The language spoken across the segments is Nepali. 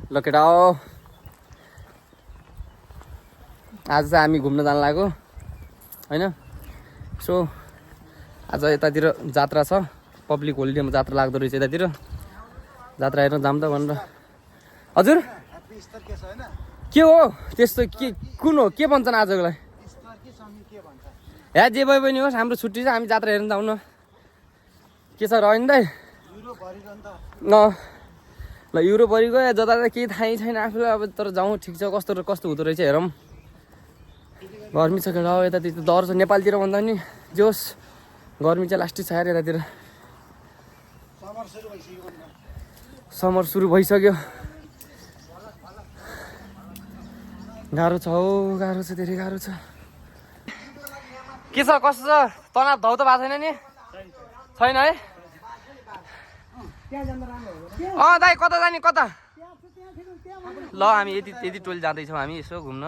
ल केटा हो आज चाहिँ हामी घुम्न जान लाग्यो हैन सो आज यतातिर जात्रा छ पब्लिक होलिडेमा जात्रा लाग्दो रहेछ यतातिर जात्रा हेर्न जाम त भनेर हजुर के हो त्यस्तो के कुन हो के भन्छन् आजको लागि या जे भए पनि होस् हाम्रो छुट्टी छ हामी जात्रा हेर्न जाउँ न के छ रहेन दाइ ल युरोपभरि गयो जता त केही थाहै छैन आफूलाई अब तर जाउँ ठिक छ कस्तो कस्तो हुँदो रहेछ हेरौँ गर्मी छ केटा हो यतातिर डर छ नेपालतिर भन्दा नि जोस् गर्मी चाहिँ लास्टै छ यार यतातिर समर सुरु भइसक्यो गाह्रो छ हौ गाह्रो छ धेरै गाह्रो छ के छ कस्तो छ तनाव धौ त भएको छैन नि छैन है दाइ कता जाने कता ल हामी यति टोली जाँदैछौँ हामी यसो घुम्न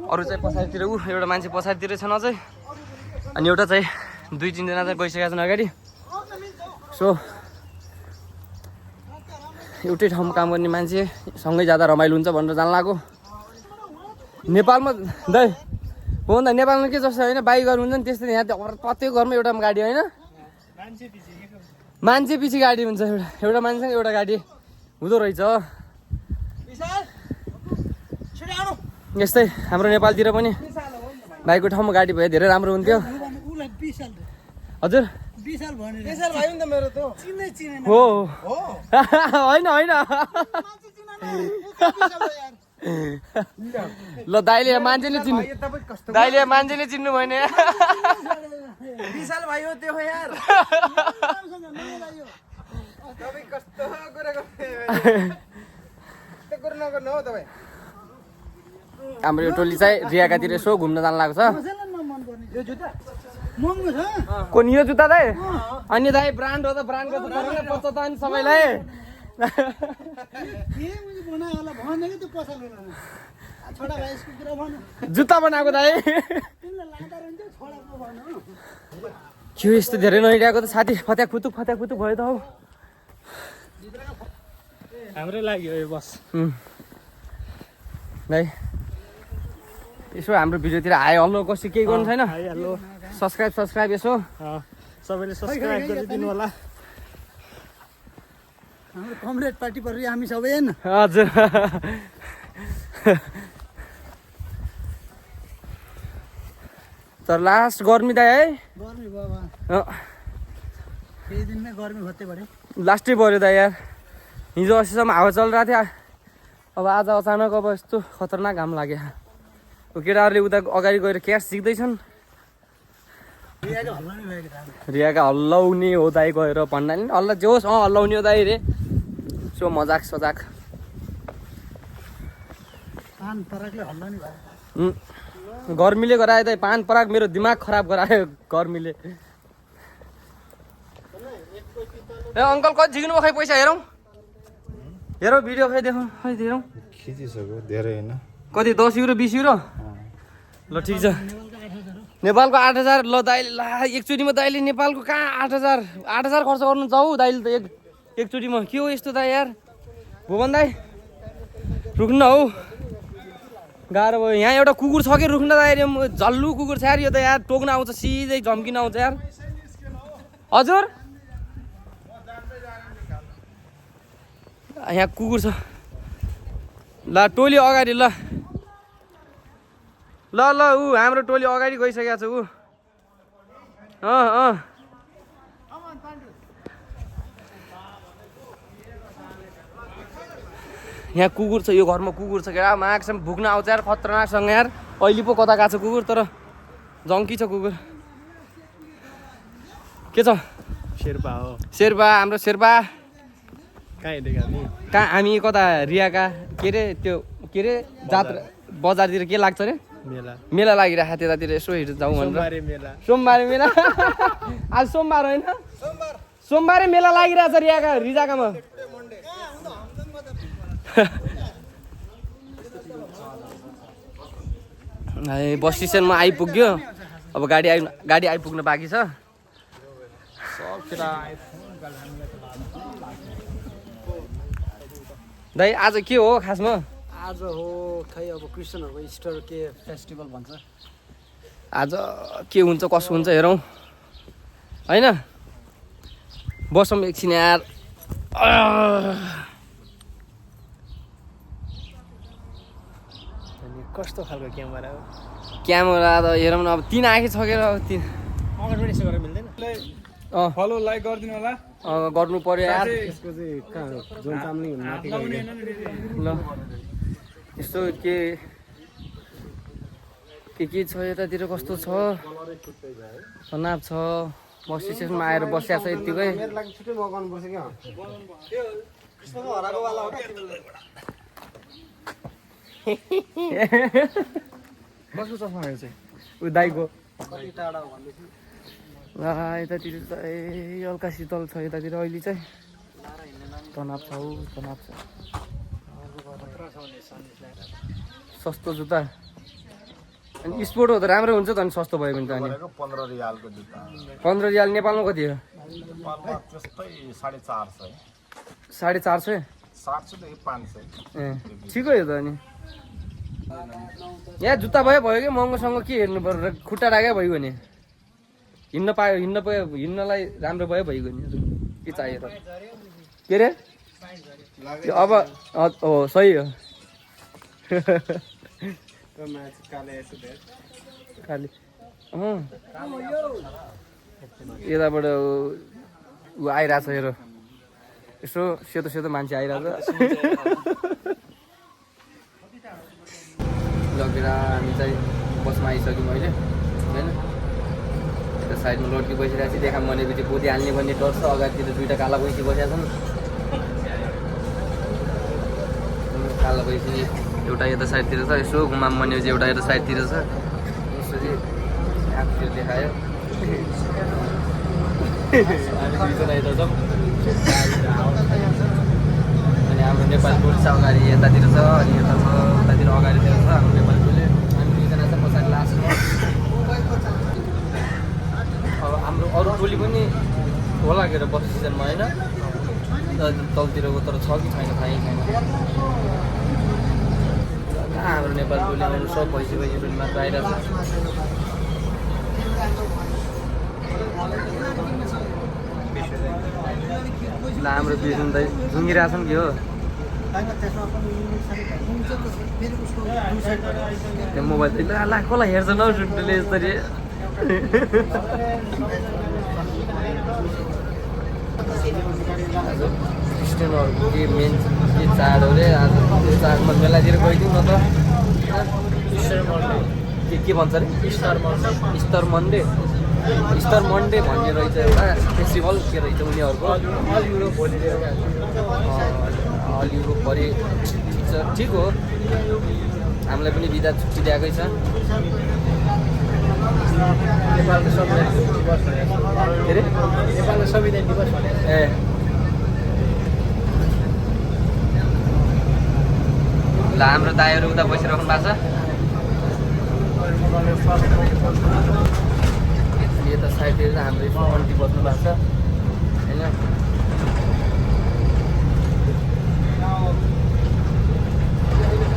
अरू चाहिँ पछाडितिर एउटा मान्छे पछाडितिर छन् अझै अनि एउटा चाहिँ 2-3 जना चाहिँ गइसकेका छन् अगाडि सो एउटै ठाउँमा काम गर्ने मान्छे सँगै जाँदा रमाइलो हुन्छ भनेर जान लाग्यो नेपालमा दाइ हो नि त नेपालमा के जस्तो होइन बाइकहरू हुन्छ नि त्यस्तै यहाँ प्रत्येक घरमा एउटा गाडी होइन मान्छे पछि गाडी हुन्छ एउटा मान्छेसँग एउटा गाडी हुँदो रहेछ यस्तै हाम्रो नेपालतिर पनि बाइकको ठाउँमा गाडी भए धेरै राम्रो हुन्थ्यो हजुर हो होइन होइन ल दाइले मान्छेले चिन्नु दाइले मान्छेले चिन्नु भएन विशाल भाइ हो त्यो हो यार तपाईँ कस्तो कुरा नगर्नु हो तपाईँ हाम्रो यो टोली चाहिँ रियाकातिर यसो घुम्न जान लाग्छ कुन यो जुत्ता दाइ अनि दाइ ब्रान्ड हो त ब्रान्डको त पर्छ त अनि सबैलाई जुत्ता बनाएको दाइ के यस्तो धेरै नहिँडेको त साथी फत्याक फुतुक भयो त हौ हाम्रै लाग्यो यो बस दाइ यसो हाम्रो भिडियोतिर आयो हल्लो कसै केही गर्नु छैन सब्सक्राइब यसो सबैले सब्सक्राइब गरिदिनु होला हाम्रो कमरेड पार्टी पर हामी सबै हैन हजुर तर लास्ट गर्मी दाइ है गर्मी बाबा केही दिनमै गर्मी भत्ते बढ्यो लास्टै बढ्यो दाइ यार हिजो अस्तिसम्म हावा चलिरहेको थियो अब आज अचानक अब यस्तो खतरनाक घाम लाग्यो केटाहरूले उता अगाडि गएर क्यास सिक्दैछन् रियाका हल्लाउने हो दाइ गएर भन्नाले हल्ला जे होस् हल्लाउने हो दाइ रे सो मजाक सजाक गर्मीले गरायो दाइ पान पराग मेरो दिमाग खराब गरायो गर्मीले ए अङ्कल कति झिक्नु खै पैसा हेरौँ भिडियो खै देखौँ खै हेरौँ खिचिसक्यो धेरै होइन कति 10 युरो 20 युरो ल ठिक छ नेपालको 8000 ल दाइले ला एकचोटिमा दाइले नेपालको कहाँ 8000 खर्च गर्नु जाऊ दाइले त एकचोटिमा के हो यस्तो दाइ यार भुवन दाइ रुक्न हौ गाह्रो भयो यहाँ एउटा कुकुर छ कि रुक्न दाइ झल्लु कुकुर छ यार यो त यार टोक्न आउँछ सिधै झम्किन आउँछ यार हजुर यहाँ कुकुर छ ल टोली अगाडि ल हाम्रो टोली अगाडि गइसकेको छ यहाँ कुकुर छ यो घरमा कुकुर छ क्या मागसम्म भुक्न आउँछ यार खतरनाकसँग यार अहिले पो कता गएको छ कुकुर तर जङ्की छ कुकुर के छ शेर्पा हो शेर्पा हाम्रो शेर्पा कहाँ हामी कता रियाका के अरे जात्रा बजारतिर के लाग्छ अरे मेला लागिरहेको त्यतातिर यसो हेर्नु जाउँ भनेर सोमबारे मेला आज सोमबार होइन सोमबारे मेला लागिरहेछ रिजाकामा बस स्ट्यान्डमा आइपुग्यो अब गाडी आइपुग्न बाँकी छ सब केटा दाइ आज के हो खासमा? आज हो खै अब क्रिस्चियनहरूको इस्टर के फेस्टिभल भन्छ। आज के हुन्छ कसो हुन्छ हेरौँ होइन। बसौँ एकछिन यार। कस्तो खालको क्यामेरा हो? क्यामेरा त हेरौँ न अब 3 आँखी छ के अब 3 अगाडिबाट यसो गरेर मिल्दैन? फलो लाइक गरिदिनु होला। गर्नु पर्यो यार। यसको चाहिँ कहाँ जुन चाम्लिङ माथि ल यस्तो के छ यतातिर कस्तो छ तनाव छ। बस स्टेसनमा आएर बसिया छ यतिकै। मेरो लागि छुट्टै मगाउनु पर्छ क्या। कृष्णको हराएको वाला हो क्या? कसको चस्मा यो चाहिँ? ऊ दाइको। कति टाढा हो भन्दैछु। ल यतातिर त हल्का शीतल छ यतातिर अहिले चाहिँ। तनाव छ तनाव छ। सस्तो जुत्ता अनि स्पोर्ट हो त राम्रो हुन्छ त अनि सस्तो भयो भने त। अनि 15 रियालको जुत्ता 15 रियाल नेपालमा कति हो? नेपालमा त्यस्तै 450 450 700 देखि 500। ए ठिकै हो त। अनि यहाँ जुत्ता भयो कि महँगोसँग के हेर्नु पर्यो? खुट्टा राख्यो भइगयो नि। हिँड्नलाई राम्रो भयो भइगयो नि। के चाहियो त? के अरे अब हो सही हो। खालि यताबाट ऊ आइरहेछ हेर। यसो सेतो सेतो मान्छे आइरहेछ। लगेर हामी चाहिँ बसमा आइसक्यौँ अहिले होइन। यता साइडमा लड्की बसिरहेको छ। देखा भनेपछि पोती हाल्ने भन्ने डर छ। अगाडितिर 2टा काला भैँसी बसेका छन्। काला भैँसी एउटा यता साइडतिर छ। यसो घुमाम भनेपछि एउटा यता साइडतिर छ। यसरी आफूले देखायो। हामी 2जना यता छौँ। अनि हाम्रो नेपाली पुलिस अगाडि यतातिर छ। अनि यता छ उतातिर अगाडितिर छ हाम्रो नेपाली पुलिस। हामी 2जना चाहिँ पछाडि लास्टमा। अब हाम्रो अरू टोली पनि होला के अरे बस स्टेसनमा होइन। तलतिरको तर छ कि छैन थाहै छैन। हाम्रो नेपाली टोली आउनु सब भैँसी टोली मात्र आइरहेको छ। ल हाम्रो बिर्नु दाइ झुङ्गिरहेछन् कि हो? त्यो मोबाइल ल कसलाई हेर्छ न सुन्टुले यसरी। क्रिस्चियनहरूको के मेन के चाड हो अरे आज? त्यो चाडमा मेलातिर गइदिउँ न त। के भन्छ अरे? इस्टर मन्डे भन्ने रहेछ एउटा फेस्टिभल के रहेछ उनीहरूको। अल युरोप भरि ठिक हो। हामीलाई पनि बिदा छुट्टी दिएकै छ। नेपालको संविधान दिवस भनेको के अरे? नेपालको संविधान दिवस भनेको ए ल हाम्रो दाइहरू उता बसिराख्नु भएको छ। यता साइडतिर चाहिँ हाम्रो यसो अन्टी बस्नु भएको छ होइन।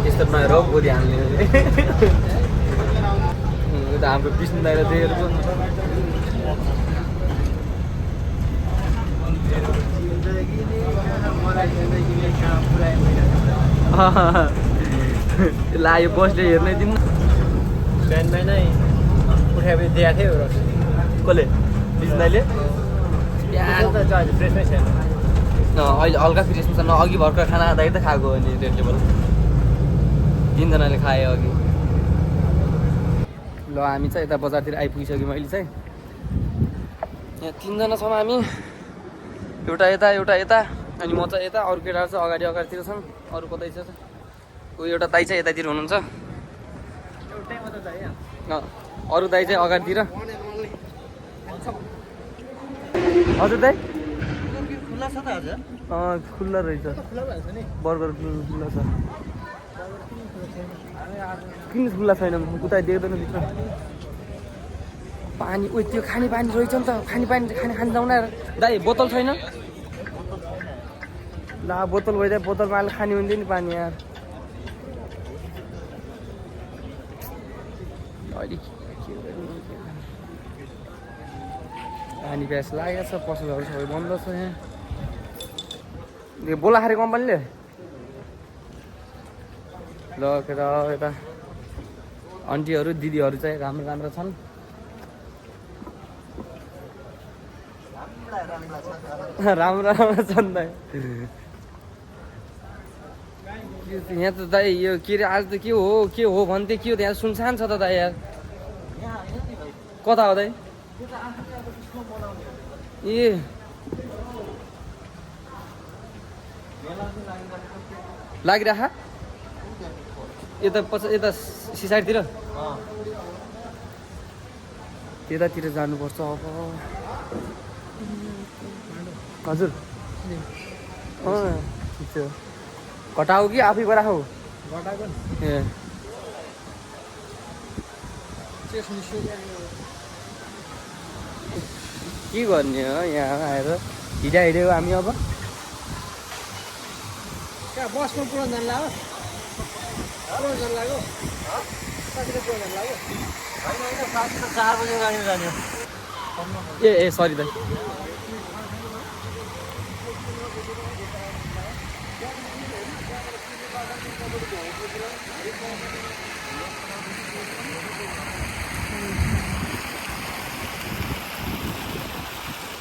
यस्तो नहेर गोली हाल्ने। उता हाम्रो विष्णु दाइ र त्यहीहरूको ला यो बसले हेर्नै दिनु। बिहानमै नै उठाएपछि दिएको थियो कसले? विष्णु दाइले फ्रेसमै छैन। अहिले हल्का फ्रेसमा छ न। अघि भर्खर खाना खाँदाखेरि त खाएको हो नि रेड लेभल। 3जनाले खाएँ अघि। ल हामी चाहिँ यता बजारतिर आइपुगिसक्यौँ अहिले चाहिँ। यहाँ 3जना छौँ हामी। एउटा यता अनि म चाहिँ यता। अरू केटाहरू चाहिँ अगाडितिर छन्। अरू कतै छ? ऊ एउटा दाइ चाहिँ यतातिर हुनुहुन्छ। अरू दाइ चाहिँ अगाडितिर। हजुर दाइ खुल्ला छ त हजुर? खुल्ला रहेछ। बर्गर खुल्ला छ। किन खुल्ला छैन? उता देख्दैन भित्र। पानी उयो त्यो खाने पानी रहेछ नि त। खाने जाउँ न दाइ। बोतल छैन? ल ला बोतल भइदियो बोतलमा अहिले खाने हुन्थ्यो नि पानी यार पानी प्यास लागेको छ पसलहरू सबै बन्द छ यहाँ यो बोलाखारी कम्पनीले ल केटा यता आन्टीहरू दिदीहरू चाहिँ राम्रो राम्रो छन् राम्रो राम्रो छन् त यहाँ त दाइ यो के अरे आज त के हो भन्थे के हो यहाँ सुनसान छ त दाइ यार कता हो दाइ ए लागिराख यता सिसाइडतिर त्यतातिर जानुपर्छ अब हजुर ठिक छ घटाऊ कि आफैको राखौ ए के गर्ने हो यहाँ आएर हिँडेको हामी अब बसमा पुरा जान लाग्यो ए सरी दाइ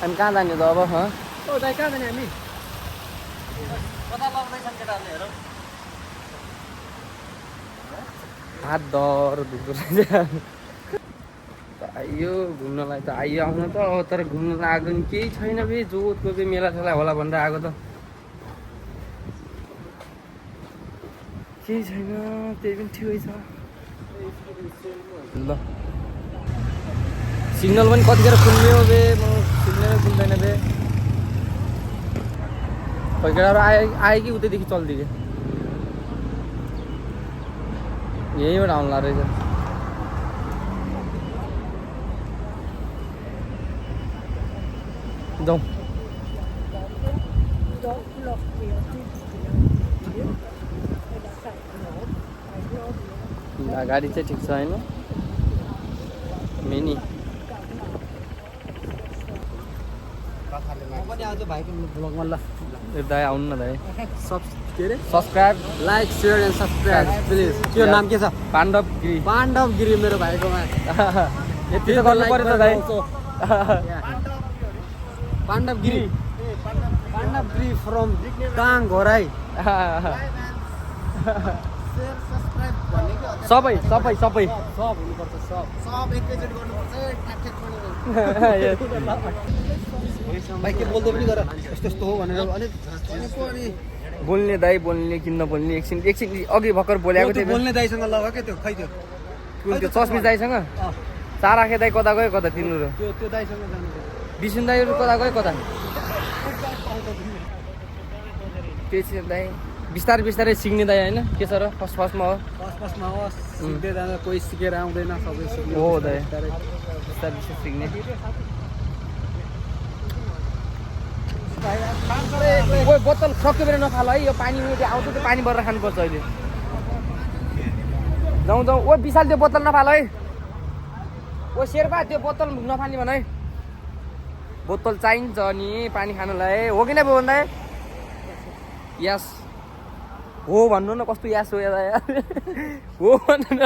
हामी कहाँ जाने त अब दाइ कहाँ जाने हामी हात दर दुख्दो रहेछ आइयो घुम्नलाई त आइयो आउन त तर घुम्न आएको नि केही छैन बे जोतको चाहिँ मेला ठेला होला भनेर आएको त केही छैन त्यही पनि ठिकै छ ल सिग्नल पनि कतिखेर खुल्ने हो बे म सिग्नलै खुल्दैन बे कोही केटाहरू आयो कि उतैदेखि चल्दियो कि यहीँबाट आउनु रहेछ जाउँ गाडी चाहिँ ठिक छ होइन मिनी भाइको ब्लगमा ल दाइ आउनु न दाइ के अरे subscribe like share and subscribe please त्यो नाम के छ पाण्डव गिरी पाण्डव गिरी मेरो भाइकोमा यति त गर्नु पर्यो त दाइ पाण्डव गिरी फ्रम टाङ घोराई सबै सब हुनुपर्छ सब एकैचोटि गर्नुपर्छ भाइ के बोल्दै पनि गर यस्तो हो भनेर अलिक बोल्ने दाइ बोल्ने किन्न बोल्ने एकछिन अघि भर्खर बोलेको थियो बोल्ने दाइसँग लगा के त्यो खै त्यो त्यो चस्मी दाइसँग चाराखे दाइ कता गयो कता तिनीहरू त्यो दाइसँग जानु बिसुन दाइहरू कता गयो कता त्यो दाइ बिस्तारै बिस्तारै सिक्ने दाइ होइन के छ र फर्स्टमा हो सिक्दै जाँदा कोही सिकेर आउँदैन सबै सिक्ने हो दाइ बिस्तारै बिस्तारै सिक्ने ओइ बोतल सक्यो भने नफाल है यो पानी आउँछ त्यो पानी भरेर खानुपर्छ अहिले जाउँ ओ विशाल त्यो बोतल नफाल है ओ शेर्पा त्यो बोतल नफाल्ने भन है बोतल चाहिन्छ नि पानी खानलाई हो कि नै भन्दा यस हो भन्नु न कस्तो यास हो यार हो भन्नु न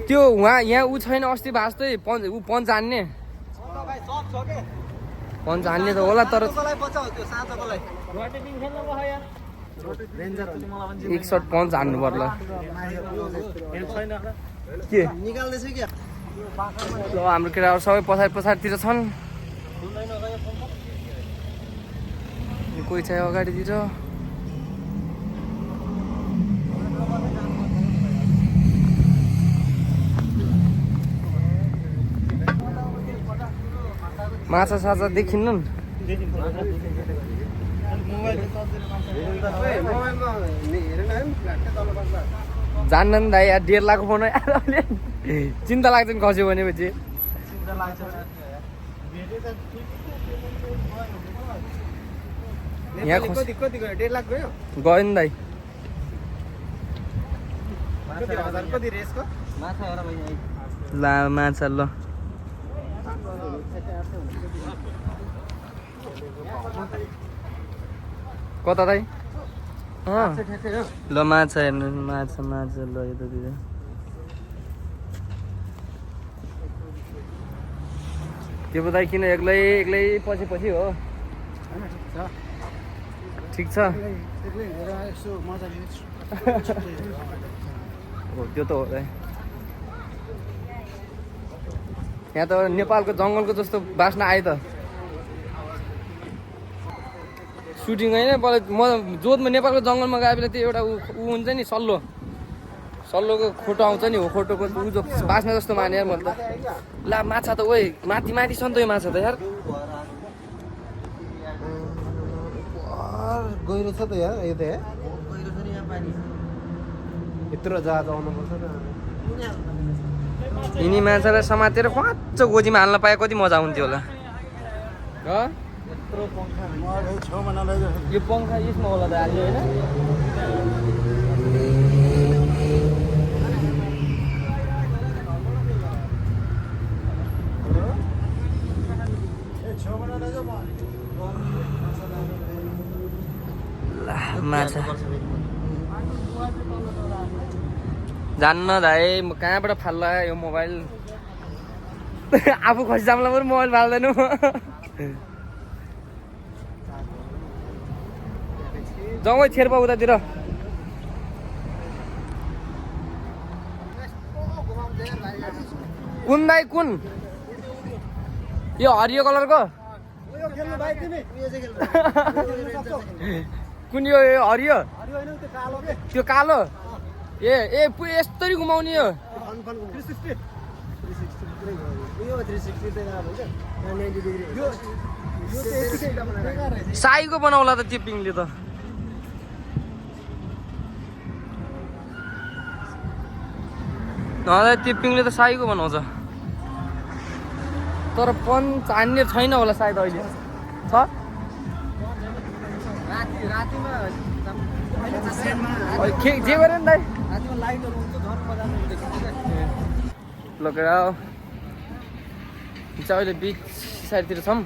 त्यो यहाँ ऊ छैन अस्ति भास्तै पञ्च हान्ने पञ्च हान्ने त होला तर एक सर्ट पञ्च हान्नु पर्ला के ल हाम्रो केटाहरू सबै पछाडितिर छन् कोही छ अगाडितिर माछा साछा देखिन्न जान्न नि दाइ 1.5 लाख फोन चिन्ता लाग्छ नि खस्यो भनेपछि यहाँ कति कति गयो 1.5 लाख गयो गयो नि दाइ कति हजार कति रेसको ला माछा ल कता दाइ ल माछा हेर्नु माछा माछा ल यतातिर त्यो पो दाइ किन एक्लै एक्लै पछि पछि हो ठिक छ हो त्यो त हो दाइ यहाँ त नेपालको जङ्गलको जस्तो बास्ना आयो त सुटिङ होइन म जोधमा नेपालको जङ्गलमा गए बेला त्यो एउटा ऊ हुन्छ नि सल्लोको खोटो आउँछ नि हो खोटोको ऊ जो बास्ना जस्तो माने यार मैले त ला माछा त ओइ माथि माथि छ नि त यो माछा त यार गहिरो छ त यार यो त यत्रो जहाज आउनुपर्छ न यिनी माछालाई समातेर खच्च गोजीमा हाल्न पाए कति मजा हुन्थ्यो होला यो पङ्खा यसमा होला त हाल्यो होइन माछा जान्न दाइ म कहाँबाट फाल्ला यो मोबाइल आफू खसिजामला पनि मोबाइल फाल्दैन जाउँ है छेर्पा उतातिर कुन दाइ कुन यो हरियो कलरको कुन यो हरियो त्यो कालो ए यस्तरी घुमाउने यो साईको बनाउला त त्यो पिङले त त्यो पिङले त साईको बनाउँछ तर पञ्च हान्ने छैन होला सायद अहिले छ जे गरे नि दाइ लगेर अहिले बिच साइडतिर छौँ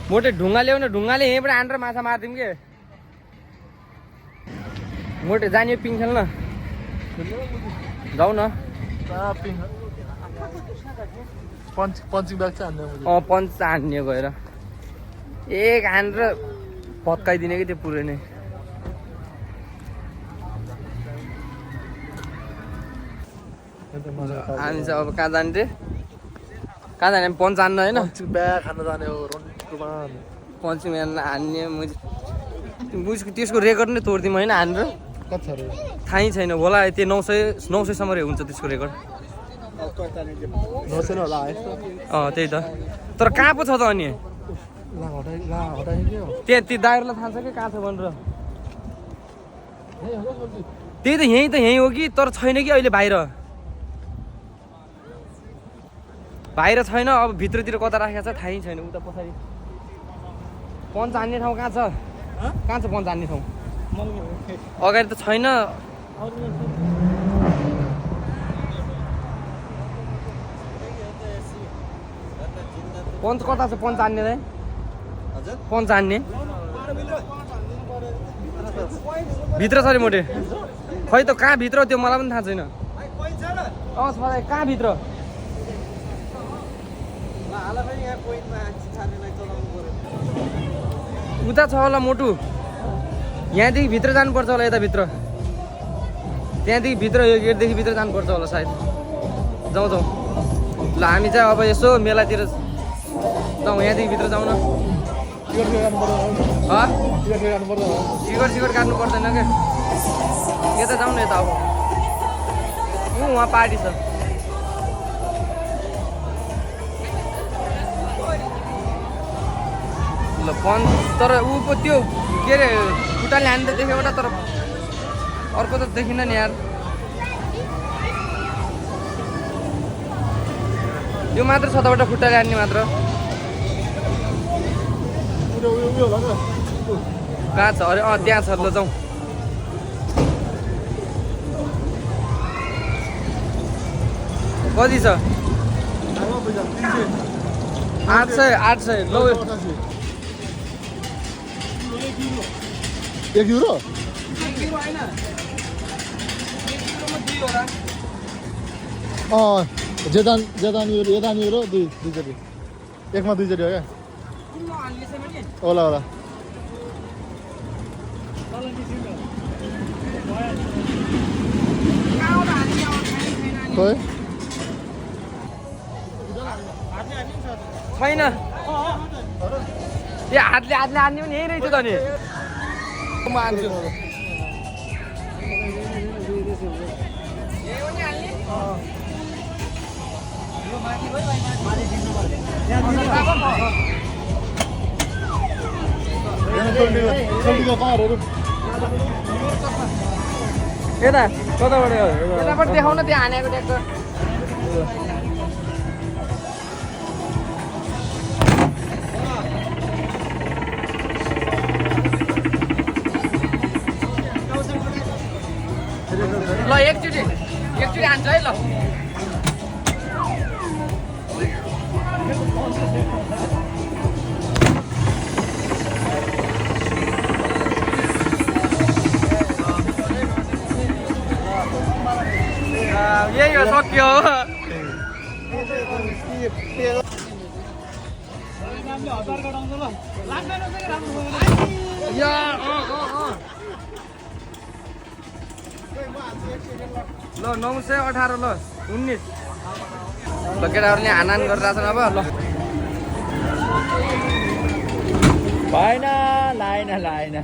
मोटे ढुङ्गा ल्याउन ढुङ्गाले यहीँबाट हानेर माछा मारिदिउँ के मोटे जाने पिङ खेल्न जाऊ न पञ्च हान्ने गएर एक हानेर भत्काइदिने कि त्यो पुरै नै हामी चाहिँ अब कहाँ जाने रे कहाँ जाने पञ्च हान्न होइन पञ्चिङ हान्ने त्यसको रेकर्ड नै तोडिदिउँ होइन हानेर थाहै छैन होला त्यो 900सम्म हुन्छ त्यसको रेकर्ड त्यही त तर कहाँ पो छ त अनि त्यहाँ त्यो दाइरलाई थाहा छ कि कहाँ छ भनेर त्यही त यहीँ हो कि तर छैन कि अहिले बाहिर छैन अब भित्रतिर कता राखेको छ थाहै छैन उता पछाडि पञ्च हान्ने ठाउँ कहाँ छ पञ्च हान्ने ठाउँ अगाडि त छैन पञ्च कता छ पञ्च हान्ने दाइ पञ्च हान्ने भित्र छ अरे मोटे खै त कहाँ भित्र त्यो मलाई पनि थाहा छैन छ दाइ कहाँ भित्र उता छ होला मोटु यहाँदेखि भित्र जानुपर्छ होला यताभित्र त्यहाँदेखि भित्र यो गेटदेखि भित्र जानुपर्छ होला सायद जाउँ ल हामी चाहिँ अब यसो मेलातिर जाउँ यहाँदेखि भित्र जाउँ न टिकट काट्नु पर्दैन क्या यता जाउँ न यता अब उहाँ पार्टी छ ल पञ्च तर ऊ पो त्यो के अरे खुट्टाले हान्दै देख्यो एउटा तर अर्को त देखिन नि यार यो मात्र छताबाट खुट्टाले हान्ने मात्र कहाँ छ अरे त्यहाँ छ ल जाउँ कति छ 800 लो 1 युरो जेदान युरो 2 चोटि एकमा 2 चोटि हो क्या होला खोइ छैन ए हातले हान्ने पनि यही रहेछ त नि म हान्छु यता कताबाट यताबाट देखाउन त्यहाँ हानेको ट्याक्टर ल एकचोटि हान्छ है ल यही हो सक्यो ल 918 ल 19 ल केटाहरूले हानान गरिरहेको छन् अब ल भएन लाएन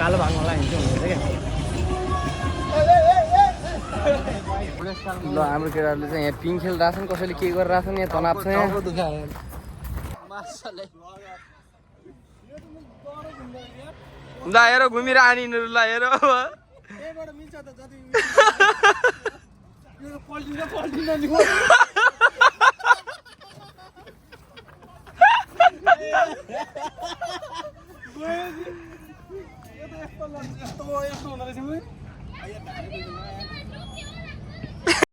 कालो भागमा हिँड्छ क्या ल हाम्रो केटाहरूले चाहिँ यहाँ पिङ खेलिरहेको छन् कसैले के गरिरहेको छन् यहाँ तनाव छ यहाँ ल हेर घुमेर आनी ल हेर